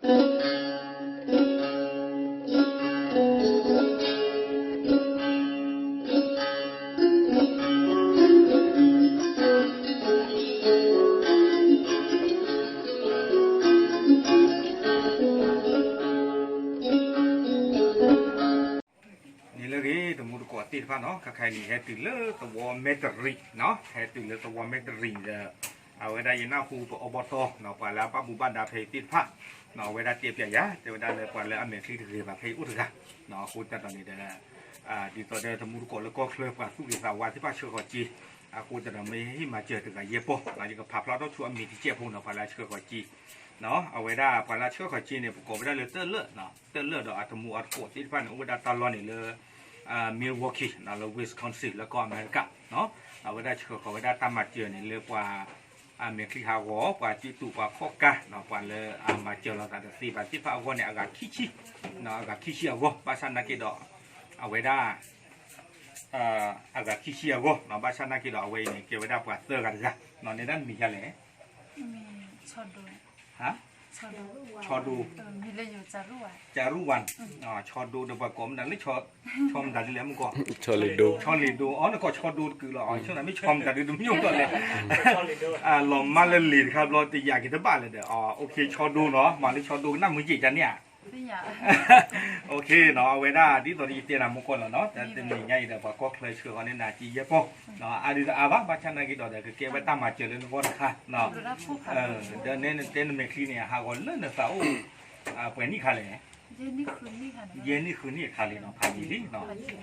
န့ၣ်လၢအဂ့ၤ တမူတကိးသ့ၣ်တဖၣ်နီၤ, ခဲခါအံၤန့ၣ် ဟဲတုၤလၢသဝီမဲတရံးနီၤ, ဟဲတုၤလၢသဝီမဲတရံးဒီး အဝဲဒၣ်ယနၢ်ဟူပအီဘီတီနီၤ, ပှၤလၢအဘၣ်မူဘၣ်ဒါဖဲအံၤသ့ၣ်တဖၣ်, အဝဲဒၣ်တဲပျးယၤ တဲဝဲဒၣ်လၢပှၤလၢအမဲာ်ချံတဂ့ၤဘၣ်ဖဲအံၤအိၣ်တဂၤ, အဃိသတးဒီးန့ၣ်ဒီး ဒ်သိးဒီးတမူတကိးလၢကီၢ်ချၢ ပှၤသူၣ်ဂ့ၤသးဝါသ့ၣ်တဖၣ်ဆှၢဃီၤက့ၤ, အဃိသတးဒီးမ့ၢ်ဟ့ၣ်မၤစၢၤတဂၤယဲၢ်ပီၢ်, ယကဖးဖျါထီၣ်ဆူအမံၤတစဲးဖိနီၤ, ပှၤလၢအဆှၢဃီၤက့ၤ အဝဲဒၣ်ပှၤလၢအဆှၢဃီၤက့ၤန့ၣ် ပကိးဝဲဒၣ်လၢတၢ်လၢာ်, တၢ်လၢာ်ဒီးအတမူအတကိးသ့ၣ်တဖၣ်န့ၣ် အိၣ်ဝဲဒၣ်တၢ်လီၢ်န့ၣ်လၢ Milwaukee လၢ Wisconsin လၢကီၢ်အမဲရကၤ, အဝဲဒၣ်ဆှၢဃီၤဝဲဒၣ်တၢ်မၤစၢၤန့ၣ်လၢပှၤ အမဲာ်ချံဟးဂီၤ ပှၤစုတူာ်ပှၤခီၣ်ကါ, ပှၤလၢအမၤစၢၤလိာ်သးတသ့ဘၣ်သ့ၣ်တဖၣ်အဂီၢ်န့ၣ် အဂၤခံဆံ, အဂၤခံဆံအဂီၢ်, ဘၣ်ဆၣ်နာ်က့ဒီး အဝဲဒၣ် အဂၤခံဆံအဂီၢ်, ဘၣ်ဆၣ်နာ်က့ဒီးအဝဲအံၤန့ၣ် ကဲဝဲဒၣ်ပှၤသၢဂၤတဂၤ, နဒၣ်နမံၤယၤလဲၣ်, ဆီဒိ, ဆီဒိ, ကရူၢ်ဝၣ်, ဆီဒိဒီးပှၤကိးမတၤလၢ ဆီမတၤဒ်လဲၣ်မ့ၢ်ကီး, ဆီလ့ၤဒိ, အီ နကိးဆီဒိတကုာ်လီၤ, ဆိနမ့ၢ်ဆီမတၤဒ်တမ့ၢ်အိၣ်လီၤလဲၣ်, လီၤမၢ်လၢလံာ်တခါဘျီတယာ်က့ၤတဘၣ်လၢၤဒီး ဆီဒိနီၤ, မၤလၢဆီဒိကနၣ်မုာ်က့ၤကန့ၣ်ဧါ နီၤ, အဝဲဒၣ်ဒ်သိးဒီးယတဲနၤမ့ၢ်ကီးလီၤနီၤ, တနံၤညါအံၤဒီးပှၤကီၢ်ချၢဆှၢဃီၤန့ၢ်နၤက့ၤယဲၢ်ပီၢ်, အါဒုးတအါဘၣ်, ဘၣ်ဆၣ်နာ်က့ဒီးဒီး ကကဲဝဲတၢ်မၤစၢၤလၢနဂီၢ်တခါ, ဒီးနတဲနမဲာ်ချံန့ၣ် ဟးဂီၤလၢနသးအိၣ် ပှဲၤနံၣ်ခါလဲၣ်, ယဲၢ်နံၣ်ဃုနံၣ်အခါလံနီၤ, ဖးယံာ်လံနီၤ,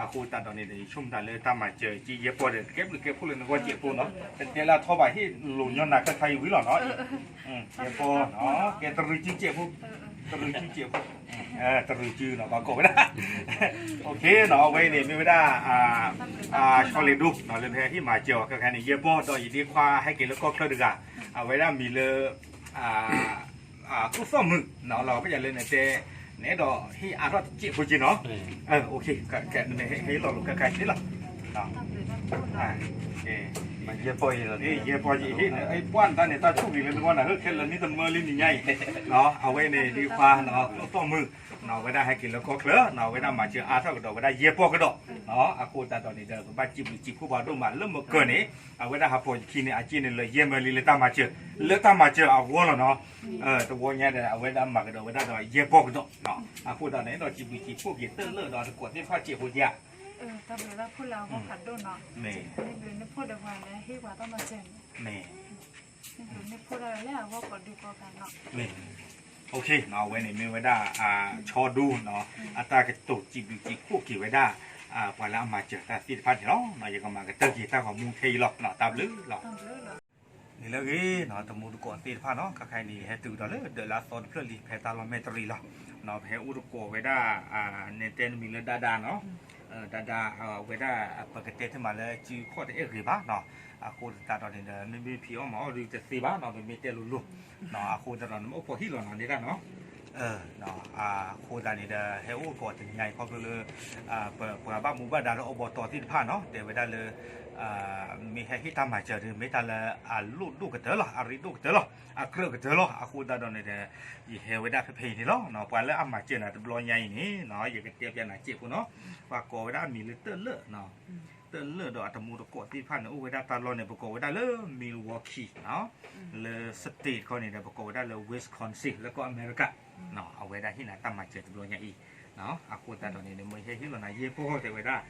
အဃိသတးဒီးန့ၣ်ဒီး ယဆိကမိၣ်တၢ်လၢတၢ်မၤစၢၤက့ၤယဲၢ်ပီၢ်ဒီး ကကဲဘျုးကဲဖှိၣ်လၢနဂီၢ်စဲးဖိနီၤ, တတဲလၢအထီဘၣ်ဟ့ၣ်လိာ်ညီနၤခဲခါအံၤဝံၤလီၤနီၤ, ယဲၢ်ပီၢ်, ကဲတရံးစုစဲးဖိ, တရံးစုစဲးဖိ, တရံးစုနီၤ ပှၤကိးဝဲဒၣ်, နီၤ အဝဲအံၤန့ၣ် မ့ၢ်ဝဲဒၣ် ဆီလ့ၤဒိနီၤ လၢဖဲဟ့ၣ်မၤစၢၤအီၤခဲခါန့ၣ် ယဲၢ်ပီၢ်ဒီးယဒ့ခွါဟဲက့ၤလၢကီၢ်ချၢတဂၤ, အဝဲဒၣ်မံၤလၢ ကျိသီၣ်မုၣ်နီၤ, လီၤပယၤလၢနတဲ နအဲၣ်ဒိးဟ့ၣ်အါထီၣ်တစဲးဖိက့နီၤ, ဟဲလီၤလိာ်ခဲခါန့ၣ်လီၤ, ယဲၢ်ပီၢ်အံၤ ပှၢ်နတၢ်န့ၣ် တၢ်ဆိၣ်ဂ့ၤလၢနဂီၢ်နၤ ဟဲခဲလၢာ်န့ၣ်တမၢလံနံၤညါအံၤ, အဝဲန့ၣ်ဒ့ခွါ ကျိသီၣ်မုၣ်နီၤ အဝဲဒၣ်ဟဲက့ၤလၢကီၢ်ချၢနီၤ အဝဲဒၣ်မၤစၢၤအါထီၣ်ကဒီးဝဲဒၣ်ယဲၢ်ပီၢ်ကဒီး, အဃိသတးဒီးန့ၣ်ဒီး ပဘၣ်စံးဘျုးစံးဖှိၣ်ပှၤဒိၣ်မးလၢမုၢ်ကၢၤန့ၣ် အဝဲဒၣ်ဟးပိာ်ယခံန့ၣ် အစ့န့ၣ်လၢယဲၢ်မၢလံလၢတၢ်မၤစၢၤ, လၢတၢ်မၤစၢၤအဂီၢ်လီၤနီၤ, တဝီညါဒီး အဝဲဒၣ်မၤကဒီးဝဲဒၣ်ဒီးယဲၢ်ပီၢ်ကဒီး, အဃိသတးန့ၣ်ဒီး စံးဘျုးစံးဖှိၣ်က့ၤတၢ်လၢာ်ဒီးတကိးသ့ၣ်တဖၣ်စဲးဖိက့ဧါ, တၢ်ဘျုးတၢ်ဖှိၣ်လၢအဂီၢ်ဖးဒိၣ်နီၤ, မ့ၢ်, မ့ၢ်, အဝဲန့ၣ်မ့ၢ်ဝဲဒၣ် ဆီဒိနီၤ အတၢ်ကတိၤစံးဘျုးစံးဖှိၣ်က့ၤဝဲဒၣ် ပှၤလၢအမၤစၢၤတၢ်သ့ၣ်တဖၣ်န့ၣ်လီၤ. ယကမၤကတၢၢ်က့ၤတၢ်ဂီၤမူခဲအံၤလီၤ. တၢ်ဘျုးလီၤ. န့ၣ်လၢအဂ့ၤနီၤ တမူတကိးသ့ၣ်တဖၣ်နီၤ ခဲခါအံၤန့ၣ် ဟဲတုၤကဒီးလၢဒၢးလၢအသီတဖျၢၣ်လံ ဖဲတၢ်လီၢ်မဲာ်တရံးလီၤ. ပဟဲအိၣ်သကိးဝဲဒၣ် နတဲနမံၤလၢဒါဒါနီၤ ဒါဒါ ဝဲဒၣ် ပကတဲတ့ၢ်မးလၢစုခီၣ်တအဲၣ်ဂ့ၤဘၣ်နီၤ. အဃိသတးဒီးန့ၣ်ဒီး မ့မ့ၢ်ဖံးအီၣ်မၤအီၣ်ဒုးတသ့ဘၣ်နီၤ ပမ့ၢ်တဲလိၤလိၤ အဃိသတးဒီး နမ့ၢ်အိၣ်ဖှီၣ်ဟံၣ်လီၤနီၤ ဒ့ဒၣ်နီၤ. အဃိသတးန့ၣ်ဒီး ဟဲအိၣ်သကိးတနံၤညါအံၤ ခီဖျိလၢ ပှၤဘၣ်မူဘၣ်ဒါလၢအိၣ်ဘီတီသ့ၣ်တဖၣ်နီၤ တဲဝဲဒၣ်လၢ မ့ၢ်ဟဲဟ့ၣ်တၢ်မၤစၢၤဒီး မ့ၢ်တၢ်လၢအလိၣ်ဒိၣ်ကတၢၢ်လီၤ အရ့ဒိၣ်ကတၢၢ်လီၤ အကြၢးကတၢၢ်လီၤ. အဃိသတးဒီးန့ၣ်ဒီး ယဟဲဝဲဒၣ်ဖဲဖဲအံၤန့ၣ်လီၤ. ပှၤလၢအမၤစၢၤနၤတဘျီညါအံၤန့ၣ် ယကတဲပျးနၤစဲးဖိနီၤ ပှၤကိးဝဲဒၣ်အမံၤလၢတၢ်လၢာ် တၢ်လၢာ်ဒီးအတမူတကိးသ့ၣ်တဖၣ်န့ၣ် အိၣ်ဝဲဒၣ်တၢ်လီၢ်န့ၣ် ပကိးဝဲဒၣ်လၢ Milwaukee နီၤ လၢ state ခီန့ၣ်ဒီး ပကိးဝဲဒၣ်လၢ Wisconsin လၢကီၢ်အမဲရကၤ အဝဲဒၣ်ဟ့ၣ်နၤတၢ်မၤစၢၤတဘျီညါအံၤ အဃိသတးဒီးန့ၣ် မ့ၢ်ဟဲဟ့ၣ်လီၤနၤယဲၢ်ပီၢ်တဲဝဲဒၣ်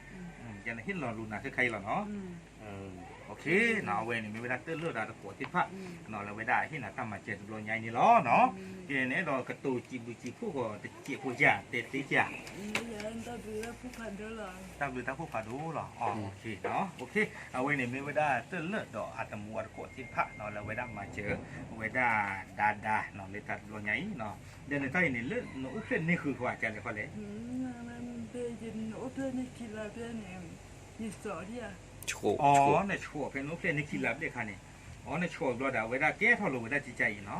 ယနဟ့ၣ်လီၤလိာ်နၤခဲခါအံၤလီၤနီၤ. အဝဲန့ၣ်မ့ၢ်ဝဲဒၣ်တၢ်လၢာ်ဒီးတကိးသ့ၣ်တဖၣ် လၢဝဲဒၣ်ဟ့ၣ်နၤတၢ်မၤစၢၤတဘျီညါအံၤန့ၣ်လီၤနီၤ. ကဲ နအဲၣ်ဒိးကတိၤစံးဘျုးစံးဖှိၣ်ဃီၤတစဲးဖိယၤ တဲသ့ယၤ တၢ်ဘျုးတၢ်ဖှိၣ်ဖးဒိၣ်လီၤ. အဝဲန့ၣ်မ့ၢ်ဝဲဒၣ်တၢ်လၢာ်ဒီးအတမူအတကိးသ့ၣ်တဖၣ်နီၤ လၢဝဲဒၣ်မၤစၢၤ ဝဲဒၣ်ဒါဒါနီၤ လၢတၢ်တဘျီညါအံၤနီၤ. ဒီးနတၢ်အံၤန့ၣ် လၢနအိၣ်ဖျဲၣ်န့ၢ်ဃုာ်ဃီၤကလဲၣ်ဃီလဲၣ် နအိၣ်ဖျဲၣ်န့ၢ်ခံလါဖဲန့ၣ် နဆှိးဖဲနအိၣ်ဖျဲၣ်န့ၢ်ခံလါဖဲန့ၣ်ခါန့ၣ် အီ နဆှိးဘျီဒီး အဝဲဒၣ်ကဲထီၣ်လိာ်ဝဲဒၣ်ကကါအံၤနီ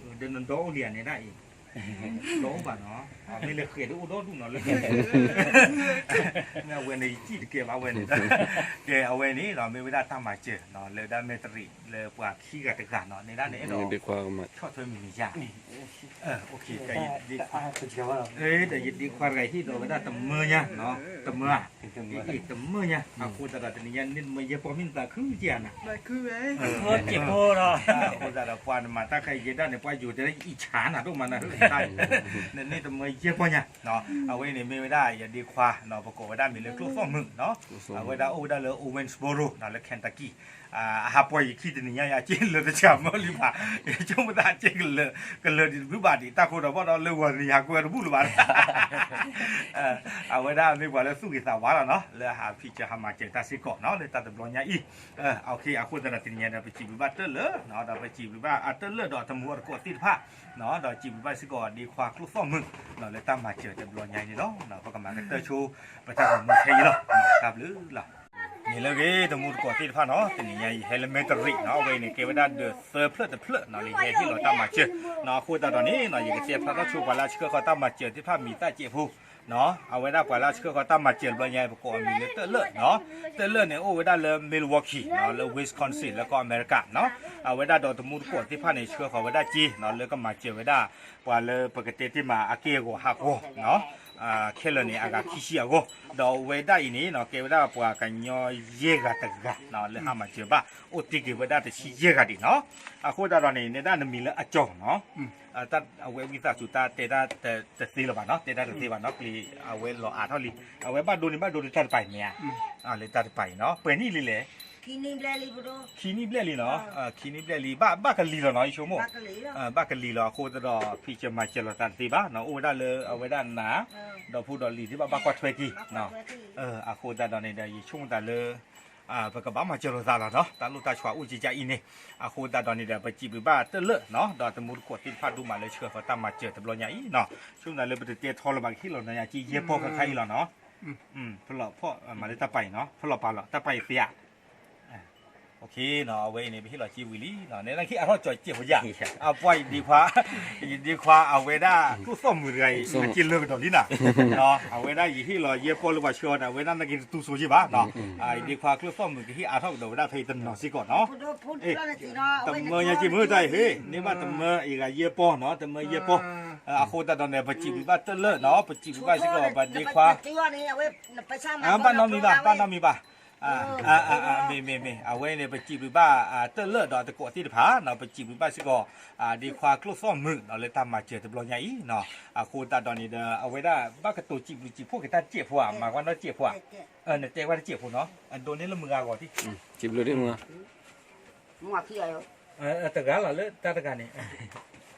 ၤ. ဒီးနဒီအိၣ်လံဧါန့ၣ်ဒၣ်အံၤ ဒီးအိၣ်ဘၣ်နီၤ, မ့ၢ်လၢဃဲၤဒ်အိၣ်ဒီဒူၣ်နီၤလၢ မ့ၢ်အဝဲန့ၣ်ယစံၣ်တကဲဘၣ်ဝဲန့ၣ်, ကဲအဝဲန့ၣ်နီၤ မ့ၢ်ဝဲဒၣ်တၢ်မၤစၢၤနီၤ လၢဒၣ်မဲာ်တရံး လၢပှၤခံဂၤတဂၤနီၤ န့ၣ်ဒၣ်န့ၣ်အဲၣ်ဒိး ဆီၣ်ထွဲမံၤန့ၢ်ယၤ ဒီးယဒ့ခွါတဂၤဟ့ၣ်ဒီးဝဲဒၣ်တမၢညါနီၤ, တမၢ, တမၢညါ အဃိသတးဒီးတနံၤညါန့ၣ် တမၢယဲၢ်ပီၢ်မ့ၢ်နသးခုက့ၤဧါနၤ အဃိသတးဒီးပှၤနမၤတၢ်ခဲအံၤယဲဒၣ်န့ၣ် ပှၤယိၤတဲဒၣ်ယအံၣ်ဆါနၤဒိၣ်မးနၤ နန့ၣ်တမၢယဲၢ်ပီၢ်ညါ, အဝဲန့ၣ်မ့ၢ်ဝဲဒၣ်ယဒ့ခွါနီၤ ပကိးဝဲဒၣ်မံၤလၢကျိၣ်သီၣ်မုာ်နီၤ, အဝဲဒၣ်အိၣ်ဝဲဒၣ်လၢ Owensboro နီၤ လၢ Kentucky အဟးပှၤယခံတနံၤညါယၤ က့ၣ်လၢာ်တဆၢမၢလံဘၣ်, ယဆိကမိၣ်သးက့ၣ်ကလၢာ် ကလၢာ်ဒံးတဘျုးဘၣ်ဒံး တၢ်ဃိဒီးဘၣ်ဒီးလၢဂီၤတနံၤဟးကွဲတဘူၣ်လၢၤဘၣ် အဝဲဒၣ်မ့ၢ်ပှၤလၢသူၣ်ဂ့ၤသးဝါလီၤနီၤ လၢဟးဖံးစၢၤဟးမၤစၢၤတၢ်စ့ၢ်ကီးနီၤ လၢတၢ်တဘျီညါအံၤ, အဃိသတးဒီးတနံၤညါဒီး ပစံးဘျုးဘၣ်တၢ်လၢာ်နီၤ ဒီးပစံးဘျုးဘၣ်အတၢ်လၢာ်ဒီးတမူအတကိးသ့ၣ်တဖၣ်နီၤ ဒီးစံးဘျုးဘၣ်စ့ၢ်ကီးဒ့ခွါကျိၣ်သီၣ်မုာ်နီၤ လၢတၢ်မၤစၢၤတဘျီညါအံၤန့ၣ်လီၤ. ပကမၤကတၢၢ်ဆိ ပတၢ်ဂီၤမူခဲအံၤလီၤ. တၢ်ဘျုးလီၤ. န့ၣ်လၢဂ့ၤ တမူတကိးသ့ၣ်တဖၣ်နီၤ တနံၤညါယဟဲလၢမဲာ်တရံးနီၤ အဝဲအံၤန့ၣ် ကဲဝဲဒၣ်ဒီးသၢဖျၢၣ်တဖျၢၣ်နီၤ လၢယဟဲဟ့ၣ်လီၤတၢ်မၤစၢၤနီၤ အဃိသတးဒီးန့ၣ်နီၤ ယကတဲဖျါထီၣ်ဆိပှၤလၢအဆှၢဃီၤတၢ်မၤစၢၤသ့ၣ်တဖၣ်မံၤသၣ်စဲးဖိနီၤ အဝဲဒၣ်ပှၤလၢအဆှၢဃီၤတၢ်မၤစၢၤတဘျီညါ ပကိးအမံၤလၢတၢ်လၢာ်နီၤ တၢ်လၢာ်န့ၣ် အိၣ်ဝဲဒၣ်လၢ Milwaukee နီၤ လၢ Wisconsin လၢကီၢ်အမဲရကၤနီၤ အဝဲဒၣ်ဒီးတမူတကိးသ့ၣ်တဖၣ်န့ၣ် ဆှၢဃီၤဝဲဒၣ်စ့နီၤ လၢကမၤစၢၤဝဲဒၣ် ပှၤလၢပကတဲတ့ၢ်မးအက့ၢ်အဂီၤဟးဂီၤနီၤ ခဲလၢာ်န့ၣ် အဂၤခံဆံအဂီၢ် ဒီးအဝဲဒၣ်အံၤန့ၣ်နီၤ ကဲဝဲဒၣ်ပှၤကညီယဲၢ်ဂၤတဂၤနီၤ လၢဟးမၤစၢၤဘၣ် အိၣ်တ့ၢ်က့ၤဝဲဒၣ်တဆံယဲၢ်ဂၤဒံးနီၤ အဃိသတးဒီးန့ၣ် နဲဒၣ်နမံၤလၢအကၠီၤနီၤ အဝဲဝံသးစူၤတၢ်တဲတၢ်တသ့လၢၤဘၣ်နီၤ တဲတၢ်တသ့ဘၣ်နီၤ ကျ့အဝဲလီၤအါထီၣ်လံ အဝဲဘၣ်ဒိန့ၣ်ဘၣ်ဒိလၢတၢ်တပၤအံၤမ့ၢ်ဧါ လၢတၢ်တပၤအံၤနီၤ ပှဲၤနံၣ်လံလဲၣ် ခံနံၣ်ဘျဲၣ်လံနီၤ ခံနံၣ်ဘျဲၣ်လံလီၤ အဃိသတးဒီး ဖံးစၢၤမၤစၢၤလီၤသးတသ့ဘၣ်နီၤ ယဆိကမိၣ် ဘၣ်ကလံၤလီၤ အဃိသတးဒီး ဖံးစၢၤမၤစၢၤလီၤသးတသ့ဘၣ်နီၤ အိၣ်ဝဲဒၣ်လၢအဝဲဒၣ်နၤ ဒီဖိဒီးလံၤသ့ၣ်တဖၣ်ဘၣ်ကွၢ်ထွဲက့ၤ အဃိသတးဒီးန့ၣ်ဒီး ယဆိကမိၣ်သးလၢ ပကဘၣ်မၤစၢၤလီၤသးလီၤနီၤ တၢ်လိၣ်တၢ်ဆှးအိၣ်ကကၢ်အံၤန့ၣ် အဃိသတးဒီးန့ၣ်ဒီး ပစံးဘျုးဘၣ်တၢ်လၢာ်နီၤ ဒီးတမူတကိးသ့ၣ်တဖၣ်ဒိၣ်မးလၢဆှၢဃီၤတၢ်မၤစၢၤတဘျီညါအံၤနီၤ ဆိကမိၣ်သးလၢပတတဲထီလၢၤဘၣ် ကဟ့ၣ်လီၤနၤညါက့ ယဲၢ်ပီၢ်ခါခါအံၤလီၤနီၤ ဖလီၣ်ဖီၣ်မၤလၢတၢ်ပာ်အံၤနီၤ ဖလီၣ်ပာ်လီၤ တၢ်ပာ်အံၤသ့ဧါ အဝဲအံၤန့ၣ် ပဟ့ၣ်လီၤက့ဝံၤလံ နဲဒၣ်ကဟ့ၣ်အါထီၣ်ကၠီၤစဲးဖိယါ အပှၤယဒ့ခွါ ယဒ့ခွါအဝဲဒၣ်ကျိၣ်သီၣ်မုာ်တဂၤအံၤ အစ့လၢာ်ကဒီးလံနၤ အဝဲဒၣ်ယဟ့ၣ်လီၤယဲၢ်ပီၢ်လၢပှၤဆှၢအီၤန့ၣ် အဝဲဒၣ်နာ်က့တတူၢ်စိက့ဘၣ် ယဒ့ခွါကျိၣ်သီၣ်မုာ်ကဟ့ၣ်အါထီၣ်ကဒီးဝဲဒၣ်ဖဲအံၤတနီၤစ့ၢ်ကီးနီၤ တမၢညါစ့ၢ်မုာ်တၢ်အံၤဟ့ၣ် န့ၢ်ဘၣ်တမၢအံၤဂၤယဲၢ်ပီၢ်နီၤ တမၢယဲၢ်ပီၢ် အဃိသတးဒီးန့ၣ် ပစံးဘျုးဘၣ်တၢ်လၢာ်နီၤ ပစံးဘျုးဘၣ်စ့ၢ်ကီး ပဒ့ခွါ ဘၣ်နီတမံၤဘၣ် ဘၣ်နီတမံၤဘၣ် မ့ၢ်မ့ၢ်မ့ၢ် အဝဲန့ၣ် ပစံးဘျုးဘၣ်တၢ်လၢာ်ဒီးတကိးသ့ၣ်တဖၣ်နီၤ ပစံးဘျုးဘၣ်စ့ၢ်ကီး ဒ့ခွါကျိၣ်သီၣ်မုာ်နီၤ လၢတၢ်မၤစၢၤတဘျီညါအံၤနီၤ အဃိသတးဒီးန့ၣ်ဒီး အဝဲဒၣ်ဘၣ်ကတိၤစံးဘျုးစံးဖှိၣ်က့ၤတၢ်တစဲးဖိဧါ မၤကွၢ်နီတစဲးဖိဧါ နတဲကွၢ်တစဲးဖိနီၤ အဒိးန့ၢ်လၢမုၢ်ဂၤဂီၤထံး တဂၤလီၤလၢတၢ်တဂၤန့ၣ်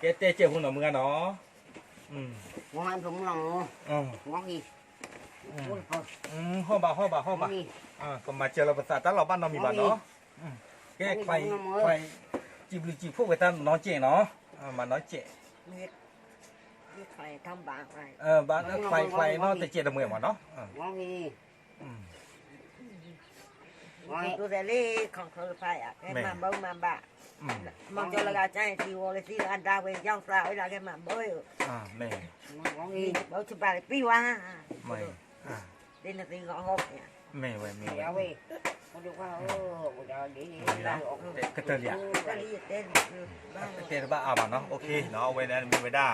ကဲတဲစဲးဖိနီၤ မုၢ်ဂၤနီၤ ဟီၣ်ဘၣ် ဟီၣ်ဘၣ် ဟီၣ်ဘၣ် ကမၤစၢၤလီၤပသးတၢ်လီၤဘၣ်နီတမံၤဘၣ်နီၤ ကဲ စံးဘျုးစံးဖှိၣ်ဝဲတၢ်နီတစဲးနီၤ မၤနီတစဲး ဘၣ်နီတစဲးတမှဲၤမးနီၤ မၤကၠီလၢဂၤကါအံၤ သံဝီလၢသံလၢအဒါဝဲ ကၠီသးဝဲဒၣ်ကဲမၤဘၢအံၤ မ့ၢ် ဘၢဆဘၣ်လၢပံဝါ မ့ၢ်ဝဲ မ့ၢ်ဝဲ ကတၢၢ်လံဧါ တဲတဘၣ်အါဘၣ်နီၤ အဝဲန့ၣ်မ့ၢ်ဝဲဒၣ်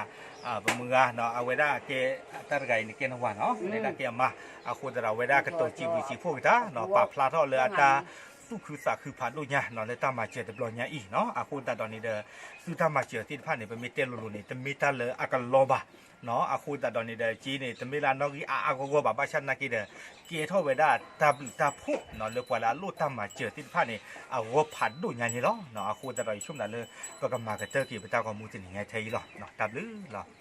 ပမုၢ်ဂၤနီၤ အဝဲဒၣ်ကဲ တၢ်တဂၤအံၤန့ၣ်ကဲနဝၤနီၤ လဲၤဒၣ်ကဲအမါ အဃိသတးဒီး အဝဲဒၣ်ကတိၤစံးဘျုးစံးဖှိၣ်က့ၤတၢ်နီၤ ပာ်ဖျါထီၣ်လၢအတၢ်သူၣ်ခုသးခုဖးဒိၣ်ညါနီၤ လၢတၢ်မၤစၢၤတဘျီညါအံၤနီၤ အဃိသတးဒီးန့ၣ်ဒီး သုတၢ်မၤစၢၤသ့ၣ်တဖၣ်န့ၣ် ပမ့ၢ်တဲလိၤလိၤန့ၣ် တမ့ၢ်တၢ်လၢအကလီဘၣ် အဃိသတးဒီးန့ၣ်ဒီး က့န့ၣ် တမ့ၢ်လၢအနီၣ်ဂံၢ်အါအါဂီၢ်ဂီၢ်ဘၣ် ဘၣ်ဆၣ်သနာ်က့ဒီး ကဲထီၣ်ဝဲဒၣ်တၢ်ဘျုးတၢ်ဖှိၣ်နီၤ လၢပှၤလၢအလိၣ်တၢ်မၤစၢၤသ့ၣ်တဖၣ်န့ၣ် အဂီၢ်ဖးဒိၣ်ညါန့ၣ်လီၤ. အဃိသတးဒီး ယဆိကမိၣ်သးလၢ ပကမၤကတၢၢ်က့ၤပတၢ်ဂီၤမူတနံၤညါထဲအံၤလီၤ. တၢ်ဘျုးလီၤ.